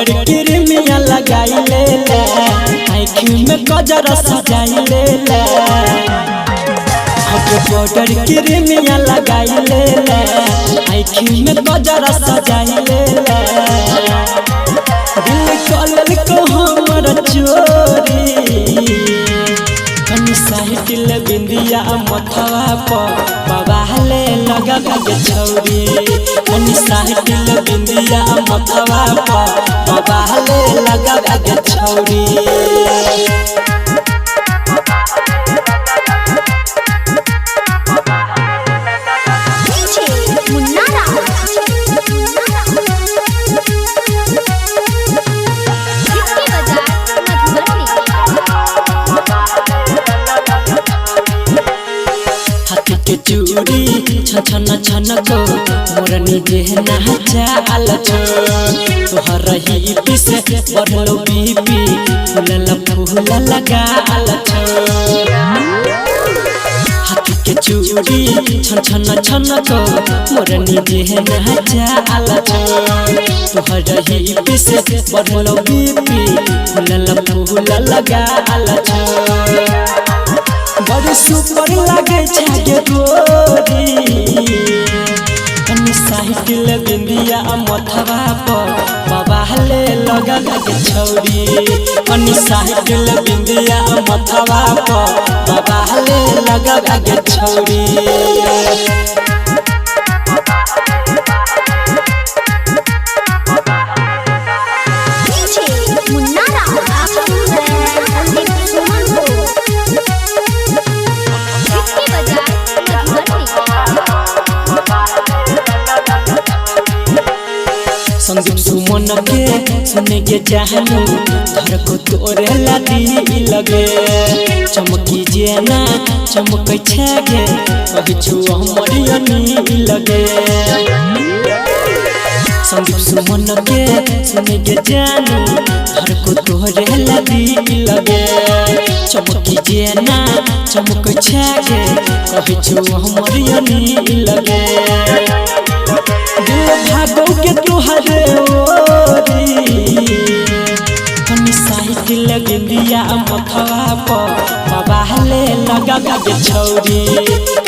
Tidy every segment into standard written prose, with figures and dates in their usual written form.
Powder Crimea लगाई ले ले, आँखी में गजरा सजाई ले ले। हके पाउडर क्रीमिया लगाई ले ले, आँखी में गजरा सजाई ले ले। दिल कलल को हमर चोरी, कनी साहितिल बिंदिया मथवा पर बवाले लगा के छौरी। कनी साहितिल बिंदिया मथवा पर बवाले लगा के छौरी। मुन्ना राज हिट्टी बाजार मधुबनी। हाथ के चूड़ी छन छन छन को मोरनी जेहना चाल छो, तोहर ही पीसे बढ़लो बीपी फूलल फूल लगाल छो। हाथ के चूड़ी छन छन छन को मोरनी जेहना चाल छो, तोहर ही पीसे बढ़लो बीपी फूलल फूल लगाल छो। बड़ सुपर लागे छे गोरी, कनी साहितिल बिंदिया मथवा पर बवाले लगा के छौरी। कनी साहितिल बिंदिया मथवा पर बवाले लगा के छौरी। मुन्ना राज संदीप सुमन को हिट्टी बाजार मधुबनी। संदीप सुमन के सुने के चाहनु घर को तोरे लादी लगे, चमकी जेना चमक छे कहछु हमर यनी लगे। संदीप सुमन के सुने के जानू घर को तोरे लादी लगे, चमकी जेना चमक छे कहछु हमर यनी लगे। दिल भागो के तुहरे ओरी, कनी साहितिल बिंदिया मथवा पर बवाले लगा के छौरी।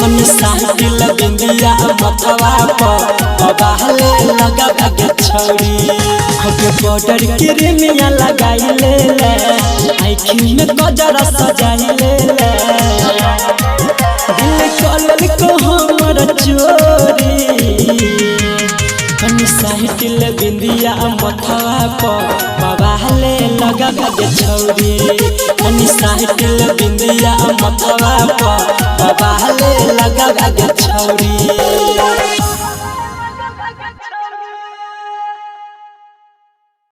कनी साहितिल बिंदिया मथवा पर बवाले लगा के छौरी। हके पाउडर क्रीमिया लगाई ले ले, आँखी में गजरा सजाई ले ले। दिल कलल को हमर चोरी, कनी साहितिल बिंदिया मथवा पर बवाले लगा के छौरी। कनी साहितिल बिंदिया मथवा पर बवाले लगा के